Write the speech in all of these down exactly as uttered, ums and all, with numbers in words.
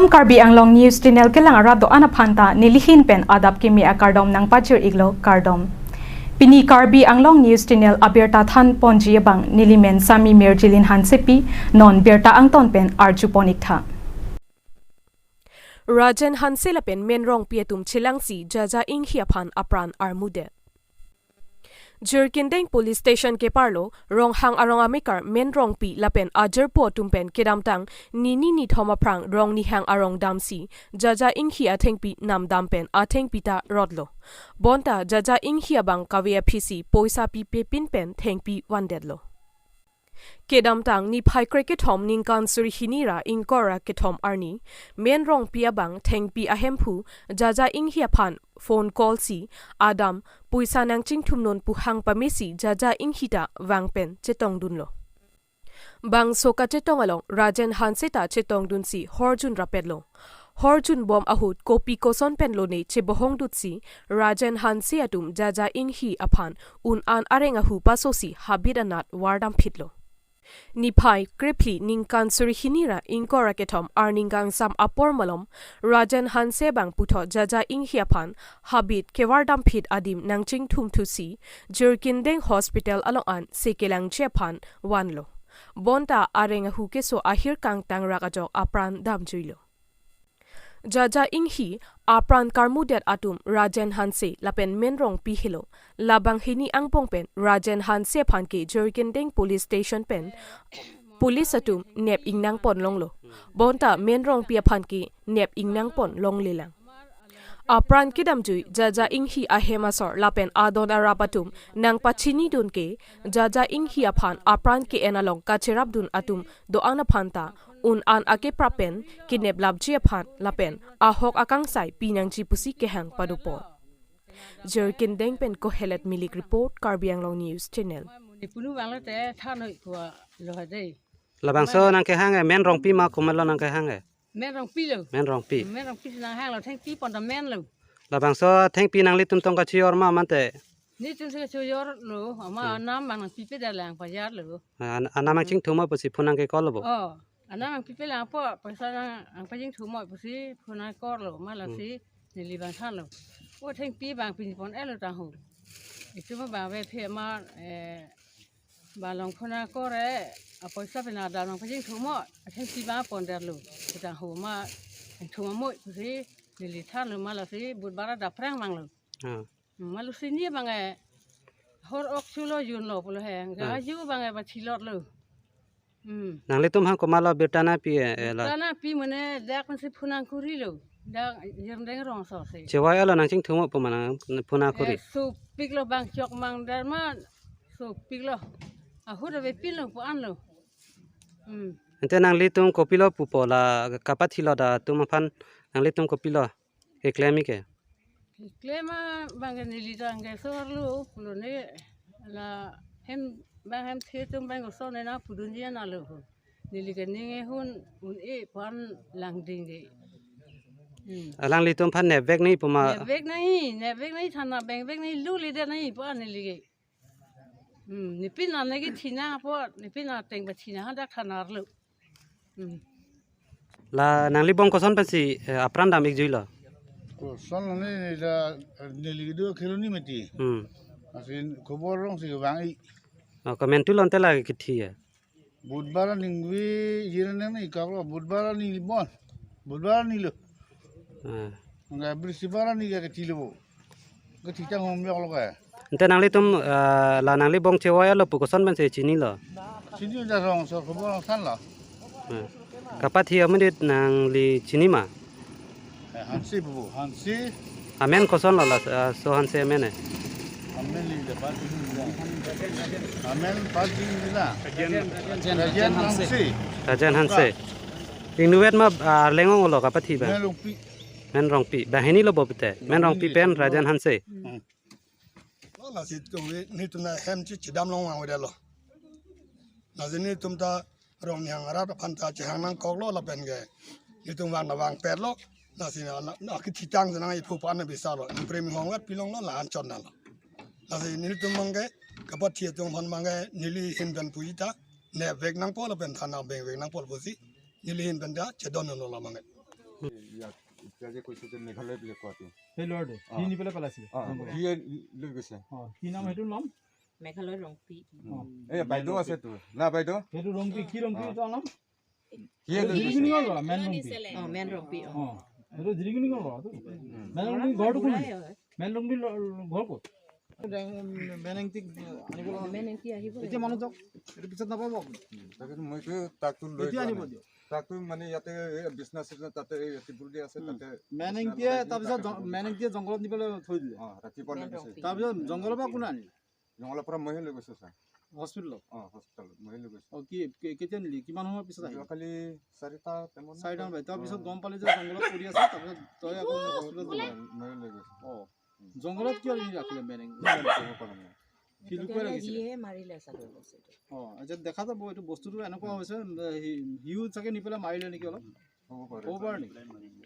Karbi Anglong News Channel kelang arat do-an aphanta nelihin pen adap kimi akardom nangpajir-iklo, kardom. Pini Karbi Anglong News Channel abirta thanponji abang nelimen Sami Mirjilin Hansepi, non birta angton pen arjupon-iktha. Rajen Hanse lapen Men Rongpi atum chelangsi Jaja Inghi aphan apran armudet. Jirikindeng Police Station keparlo Ronghang arong amekar Men Rongpi lapen ajirpo atum pen kedamtang nini nithom aphrang Rongnihang arong damsi Jaja Inghi athengpi namdam pen athengpi ta rotlo. Bonta Jaja Inghi abang kave aphisi poisa pipepin pen thengpi vandetlo. Kedamtang niphai krekethom ningkan suri hini ra ingkoi ra kethom arni, Men Rongpi abang thengpi ahemphu Jaja Inghi aphan phone call si adam poisa nangchingthumnon pu hang pamesi Jaja Inghi ta vang pen chetongdunlo. Bangso kachetong along Rajen Hanse ta chetongdunsi horjun rapetlo. Horjunbom ahut kopi koson pen lone chebohongdutsi Rajen Hanse atum Jaja Inghi aphan un-an areng ahu pasosi habit anat vardamphitlo. Niphai krephli ningkan suri hini ra ingkoi ra kethom arni kangsam apor malom Rajen Hanse abang puthot Jaja Inghi aphan habit kevardamphit adim nangchingthumthusi Jirikindeng Hospital along anse kelangji aphan vanlo. Bonta areng ahu keso ahir kangtangrak ajok apran damjuilo. Jaja Inghi apran karmudet atum Rajen Hanse lapen Men Rongpi helo. Labang hini angbong pen Rajen Hanse aphan ke Jirikindeng Police Station pen police atum nep ingnangpon longlo. Bonta Men Rongpi aphan ke nep ingnangpon longlelang. Apran kedamjui Jaja Inghi ahem asor lapen adon arap atum nangpachinidun ke Jaja Inghi aphan apran ke-en along kacherapdun atum do-an aphanta un-an akeprap pen keneplapji aphan lapen ahok akangsai pinangji pusi kehang padopon. Jirikindeng pen Kohelet Milik report, Karbi Anglong News Channel. Ipunu banglo te thanoi kua lo ha dei. Labangso nangkehang e, Men Rongpi ma komatlo nangkehang e? Men Rongpi lo. Men Rongpi. Men Rongpi si nanghanglo, thengpi pon ta men lo. Labangso thengpi nanglitum tong kachior ma mante? Nelitum si kachior lo, ama Hmm. anam bang nangpipe dalang pajar lo. An-, anam Hmm. nangchingthum ma pusi phone nangke-call lo bo? Oh, anam nangpipe lang po, poisa nang, nangpachingthum mo pusi phone nang-call lo, ma Hmm. lasi neli bang thanlo. O thengpi bang pini pon-etlo tangho. Itum abang ave phe ma, eh, Balong phone akor e, apoisa pen adam nangpachingthum mo, athengpi bang pondetlo. Kutang ho ma, thengthum mo pusi, neli thanlo ma lasi, Budbar adap phrang vanglo. Ah. Ma lasi ni bang e, hor ok chulo junlo pulo he, Ah. gaju bang e ba chilotlo. Hmm. Nanglitum hang komatlo birta nangpi e, e la? Birta nangpi mane, dak masi phone nangkurilo. Dak Jirikindeng rongso si. Chevoi-etlo nangchingthum mo pu ma nang phone nangkuri? Eh, sopiklo bang chok mang dar ma, sopiklo. Ahut avepinlo pu anlo. Hmm. Ante nanglitum kopilo pupo la kapathilot atum aphan nanglitum kopilo keklem-ik ke? Keklem abang ke neli tang ke sorlo pulo ne la hem bang hem the atum bang koson ne nangpudunji anlo. Neli ke ning ehun un-e pu an langding ke. Hmm. Alanglitum aphan nepvek nangji pu ma? Nepvek nangji, nepvek nangji thana bengvek nangji lu ledet nangji pu an neli ke. Hmm, nepin an lagi thina po, nepin an ateng ba thina hadak thana arlo. Hmm. La nanglibong koson pensi, eh, apran dam-ik juilo? Koson ne, ne la, neli do khelo ni mati. Hmm. Asin khobor rongsi vang-i. Oh, komentu lonte la kethi ya? Budbar aningve Jirikindeng ni kaklo, Budbar ani bon. Budbar ani lo. Ah. Enggak, Bristibar ani ke kecil lo. Kecil tang hom yok lo ke. Ante nanglitum, ah, la nanglibong chevoi-etlo pu koson pensi chinilo? Chini dah rongso khobor rongsan lo. Ah. Kapathi amonit nangli chini ma? Eh, Hanse pu, Hanse. Amen kosonlo la, ah, so Hanse amen e? Amen li de pa ti la. Amen pa ti la. Rajen, Rajen Hanse. Rajen Hanse. Ingnuvet ma, ah, arleng onglo kapathi ba? Men Rongpi. Men Rongpi. Banghini lo bo pute. Men Rongpi pen Rajen Hanse. Hmm. Lasi tu netum ahem chechedam long vangvedetlo. Lasi netum ta Rongnihang arat aphan ta chehang nangkoklo lapen ke netum vang ta vangpetlo. Lasi na, na, na kethitang si nang-iphu pan na bisalo. Ningprem inghong vet pilonglo la-an chot nanglo. Lasi netum abang ke kapathi atum aphan abang ke neli ahin pen puji ta nepvek nangpo lapen thana bengvek nangpo pusi neli ahin pen ta chedonlo abang ke. ইয়াত এতিয়া যে কৈছে যে মেঘালয় বুলি কোৱাটো। সেই ল'ৰাটো, অ। সি নি পেলাই পেলাইছিলে? অ, জংঘলত। সিয়ে লৈ গৈছে। অ, কি নাম সেইটোৰ নাম? মেঘালয় ৰংপি। উম। অ। এই বাইদেউ আছেতো। না বাইদেউ? সেইটো ৰংপি, কি ৰংপি অ। তাৰ নাম? সিয়ে লৈ গৈছে। জিৰিঙৰ ল'ৰা, মেন ৰংপি। অ, মেন ৰংপি, অ। অ, সেইটো জিৰিঙৰ ল'ৰাটো। উম। মেন ৰংপি ঘৰটো কোন? বুঢ়াই হয়। মেন ৰংপি ল-, ঘৰ ক'ত? মেন এংটি আনিব লাগে। মেন এংটি আহিব এতিয়া লাগে। মানুহ যাওক, এইটো পিছত নাপাব আপুনি। তাকেতো মইতো তাকতো লৈ এতিয়া যোৱা আনিব নাই। দিয়ক। তাকতো মানে ইয়াতে এই বিচনা চিচনা তাতে এই টেবুল দি আছে, উম। তাতে মেন বিচনা এংটিয়ে লগাই দি তাৰপিছত তাতে জ-, বহি মেন এংটিয়ে জংঘলত নি পেলাই থৈ দিলে। অ, ৰাতিপুৱা লৈ মেন গৈছে। ৰংপি। তাৰপিছত জংঘলৰ পৰা কোনে আনিলে? জংঘলৰ পৰা মইয়ে লৈ গৈছো ছাৰ। হস্পিটেলত? অ, হস্পিটেলত মইয়ে লৈ গৈছো। অ, কি, কে-, কেতিয়া নিলি? কিমান সময়ৰ পিছত আহিল? যোৱাকালি চাৰিটা তেমন চাৰিটা মান বজাত। তাৰপিছত অ। গম পালি যে জংঘলত পৰি আছে, তাৰপিছত তই আকৌ হস্পিটেলত গ'লি? মইয়ে লৈ গৈছো। অ। জংঘলত কিয় এৰি ৰাখিলে মেন এংটি? ক'ব পৰা নাই। সি লুকুৱাই তেতিয়াহ'লে ৰাখিছিলে। সিয়ে মাৰিলে চাগৈ বস্তুটো। অ, এতিয়া দেখা যাব এইটো বস্তুটো এনেকুৱা হৈছে, উম, সি, সিও চাগে নি পেলাই মাৰিলে নেকি অলপ? হ'ব পাৰে। ক'ব পাৰে নেকি?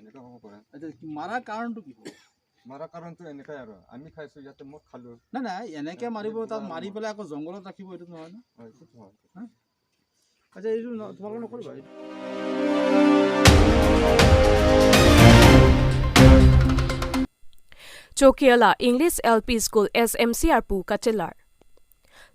এনেকুৱা হ'ব পাৰে। আচ্ছা, কি মাৰাৰ কাৰণটো কি হ'ব? মাৰাৰ কাৰণটো এনেকুৱাই আৰু। আমি খাইছো, ইয়াতে মই খালো। নাই, নাই, এনেকে ইয়াত মাৰিব, ইয়াত তাত যোৱা মাৰি মানুহ। পেলাই আকৌ জংঘলত ৰাখিব, এইটো নহয় ন? হয়, এইটো হয়। হা? আচ্ছা, এইটো ন-, তোমালোকে নকৰিবা, এইটো। Chokihola English L P School S M C arpu kachelar.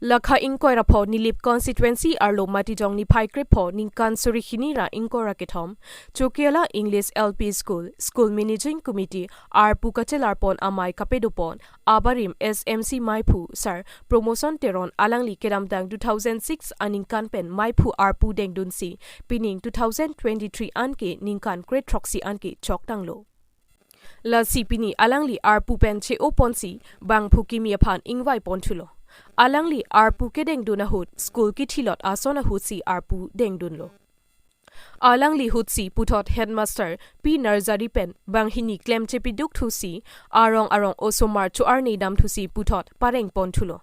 Lakha ingkoi ra pho Nilip constituency arlo Matijong niphai krepho ningkan suri hini ra ingkoi ra kethom, Chokihola English L P School, School Managing Committee arpu kachelar pon amei kapedo pon abarim S M C meiphu Sir Promotion Teron alangli kedamtang two thousand six aningkan pen meiphu arpu dengdunsi, pining two thousand twenty-three anke ningkan krethroksi anke choktanglo. Lasi pini alangli arpu pen che-o ponsi bangphu kimi aphan ingvai ponthulo. Alangli arpu kedengdun ahut school kithilot ason ahutsi arpu dengdunlo. Alangli ahutsi puthot headmaster P Narzari pen banghini klemchepiduk thusi arong arong osomar cho-arni damthusi puthot pareng ponthulo.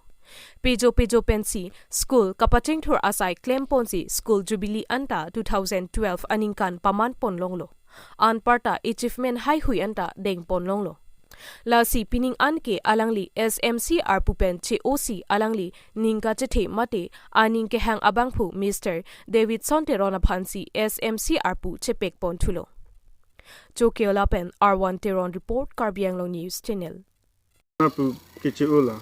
Pejo pejo pensi school kapachingthur asai klem ponsi school jubilee anta two thousand twelve aningkan paman ponlonglo. Anparta achievement heihui anta deng ponlonglo. Lasi pining anke alangli S M C arpu pen che-osi alangli ning kachethe mate aning kehang abangphu Mister Davidson Teron aphansi S M C arpu chepek ponthulo. Chokihola pen R one Teron report, Karbi Anglong News Channel. Arpu keche-olo.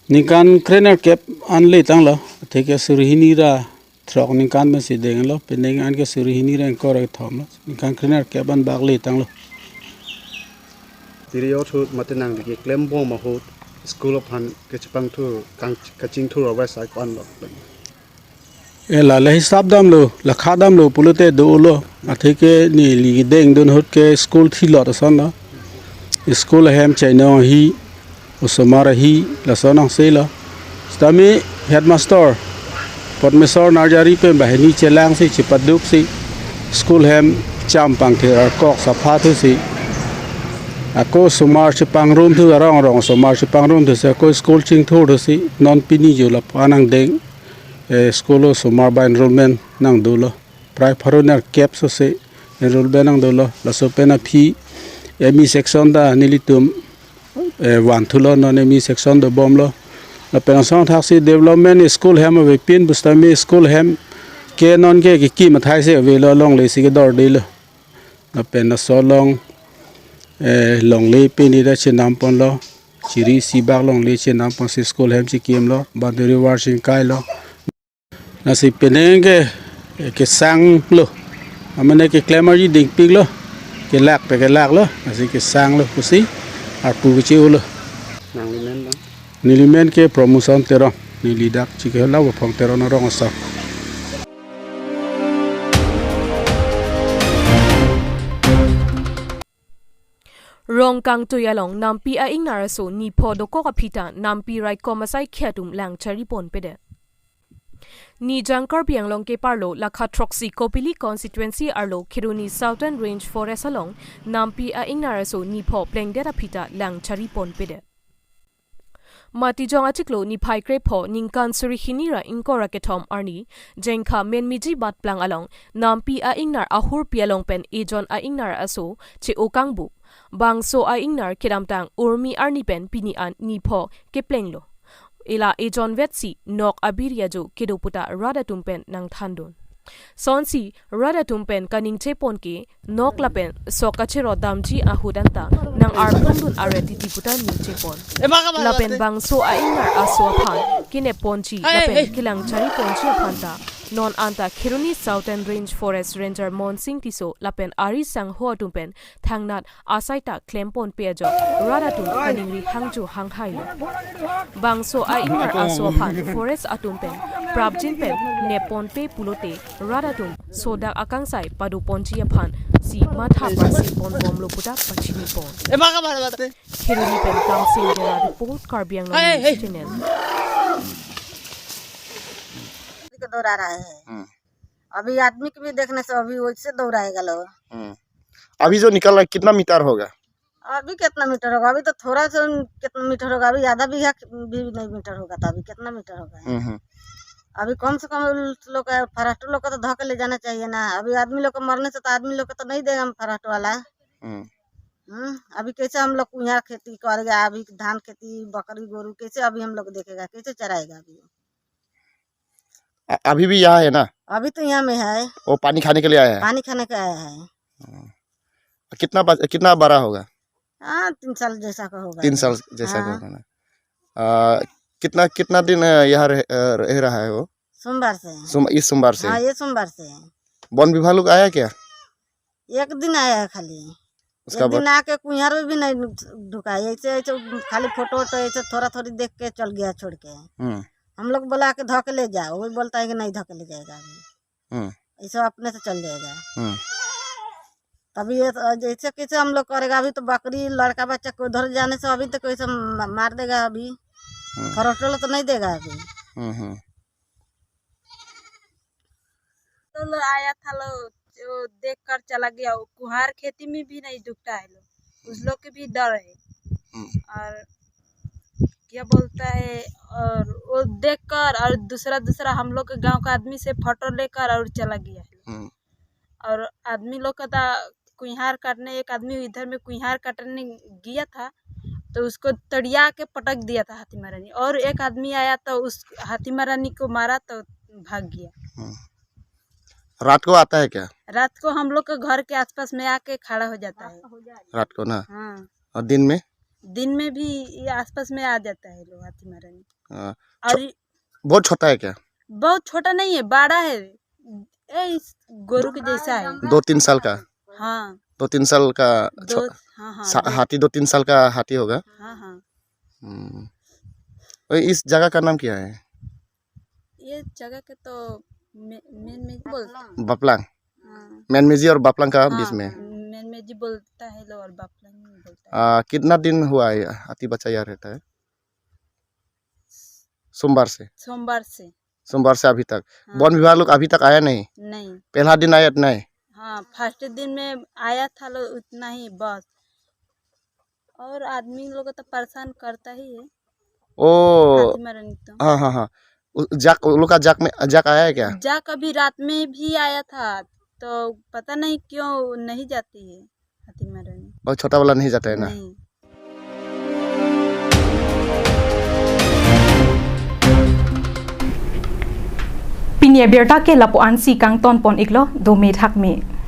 Ningkan krenerkep an letanglo, atheke suri hini ra throk ningkan pensi denglo, pining anke suri hini ra ingkoi ra kethomlo. Ningkan krenerkep an bak letanglo. Tiri ahut mate nangli keklembom ahut school aphan kechepangthur, kang-, kachingthur abai sai ko-anlo. E la le hisap damlo, la kha damlo pulote dolo. Atheke neli dengdun ahut ke school thilot asonlo. School ahem chainong ahi, osomar ahi, lason angselo. Sitame headmaster Potmesor Narzari pen banghini chelangsi chepaduksi school hem champangthir arkok sapha thusi. Ako osomar chepangrum thu, arong arong osomar chepangrum thusi ako school chingthur thusi non pini jo lapu-an angdeng, eh, school osomar ba enrollment nangdolo. Prai pharo nerkep sose enrollment nangdolo. Laso pen aphi M E section ta nelitum, eh, vanthulo, non M E section dobomlo. Lapen asong thaksi development school hem avepin pusitame school hem ke non ke kekim athai si avelo, longle si kedordelo. Lapen laso along, eh, longle pini ta chenam ponlo. Chiri isi bak longle chenam ponsi school hem chekimlo. Boundary wall chingkailo. Lasi penang ke, eh, kesanglo. Amane keklem arji dingpiklo. Kelak pe kelaklo. Lasi kesanglo pusi arpu keche-olo. Nangli men bang? Neli men ke Promotion Teron. Neli dak Chokihola Waphong Teron arong asor. Rongkangtui along nampi a-ingnar aso nipho dokok aphi ta nampi raikom asai khei atum lang chari ponpedet. Nijang Karbi Anglong keparlo lakha throksi Kopili constituency arlo Kheroni Southern Range Forest along nampi a-ingnar aso nipho plengdet aphi ta lang chari ponpedet. Matijong achiklo niphai krepho ningkan suri hini ra ingkoi ra kethom arni Jengkha Menmiji Batplang along nampi a-ingnar ahurpi along pen ejon a-ingnar aso che-o kangbup. Bangso a-ingnar kedamtang urmi arni pen pini an nipho keplenglo. Ela ejon vetsi nok abiri ajo kedo puta rat atum pen nangthandun. Sonsi rat atum pen kaningje pon ke nok lapen sok kachero damji ahut anta nang arlong dun are titi puta ningje pon. Lapen bangso a-ingnar aso aphan kenep ponji lapen kelang chari ponji aphan ta non anta Kheroni Southern Range Forest Ranger Monsing Tisso lapen ari sangho atum pen thangnat asai ta klem ponpe ajok rat atum kaningri hangjo hanghailo. Bangso a-ingnar aso aphan forest atum pen prapjin pen nep ponpe pulote rat atum sodak akangsai pado ponji aphan si matha parsi pon bomlo puta pachini pon. Kheroni pen Kamsing Dera report, Karbi Anglong News Channel. के दौड़ा रहा है। अभी आदमी के भी देखने से अभी वैसे दौड़ाएगा लोग। अभी जो निकल रहा है कितना मीटर होगा? अभी कितना मीटर होगा? अभी तो थोड़ा सा कितना मीटर होगा? अभी आधा बीघा भी नहीं मीटर होगा। तो अभी कितना मीटर होगा? हम्म, हम्म। अभी कम से कम उस लोग का, फरहट लोग का तो धो के ले जाना चाहिए ना। अभी आदमी लोग को मरने से तो आदमी लोग को तो नहीं देगा हम फरहट वाला। हम्म। हम्म, अभी कैसे हम लोग कुइहार खेती करेगा? अभी धान खेती, बकरी गोरू कैसे अभी हम लोग देखेगा? कैसे चराएगा अभी? अ- अभी भी यहाँ है ना? अभी तो यहाँ में है। वो पानी खाने के लिए आया है? पानी खाने के आया है। कितना बच- कितना बड़ा होगा? हाँ, तीन साल जैसा का होगा। तीन साल जैसा का होगा ना। आ, कितना कितना दिन अ, यहाँ रह, अ, रह रहा है वो? सोमवार से। सोम, इस सोमवार से? हाँ, ये सोमवार से। वन विभाग लोग आया क्या? एक दिन आया है खाली। उसका एक दिन बाद आके कुइहार में भी नहीं ढुका, ऐसे ऐसे खाली फोटो वोटो ऐसे थोड़ा थोड़ी देख के चल गया छोड़ के। हम्म, हम लोग बोला के धो के ले जाओ, वो बोलता है कि नहीं धो के ले जाएगा अभी, हम्म, ऐसे अपने से चल जाएगा। हम्म। तभी ये तो जैसे कैसे हम लोग करेगा, अभी तो बकरी लड़का बच्चा को उधर जाने से अभी तो कैसे म- मार देगा अभी, हम्म, फरहट वाला तो नहीं देगा अभी। हम्म, हम्म। तो लो आया था लो, जो देख कर चला गया। वो कुहार खेती में भी नहीं ढुकता है लो, उस लोग के भी डर है। हम्म। और क्या बोलता है, और वो देख कर और दूसरा दूसरा हम लोग के गांव का आदमी से फोटो लेकर और चला गया है। हम्म। और आदमी लोग का था कुहार काटने, एक आदमी इधर में कुहार काटने गया था, तो उसको तड़िया के पटक दिया था हाथी महारानी, और एक आदमी आया तो उस हाथी महारानी को मारा तो भाग गया। हम्म। रात को आता है क्या? रात को हम लोग के घर के आसपास में आके खड़ा हो जाता है। रात को ना? हाँ, और दिन में? दिन में भी ये आसपास में आ जाता है लोग हाथी महारानी। हाँ। और ये बहुत छोटा है क्या? बहुत छोटा नहीं है, बड़ा है, ए, इस गोरू के जैसा है। दो तीन साल का? हाँ, दो तीन साल का दो, छो- हाँ हाँ, सा- दो, हाथी दो तीन साल का हाथी होगा। हाँ हाँ। हम्म। और इस जगह का नाम क्या है? ये जगह के तो मे- मेन मेजी बोलता है। बापलांग। हाँ, मेनमेजी और बापलांग का हाँ, बीच में। मेन मेजी बोलता है लोग और बापलांग बोलता है। आ, कितना दिन हुआ है हाथी बच्चा यहाँ रहता है? सोमवार से? सोमवार से। सोमवार से अभी तक? हाँ। वन विभाग लोग अभी तक आया नहीं? नहीं। पहला दिन आया नहीं? हाँ, फर्स्ट दिन में आया था लोग उतना ही बस, और आदमी लोग को तो परेशान करता ही है ओ, हाथी महारानी तो। हाँ हाँ हाँ। उ- जाक, उन लोग का जाक में, जाक आया है क्या? जाक अभी रात में भी आया था, तो पता नहीं क्यों नहीं जाती है हाथी महारानी। और छोटा वाला नहीं जाता है ना? नहीं। Pini abirta ke lapu-ansi kangton pon iklo, dome thakme.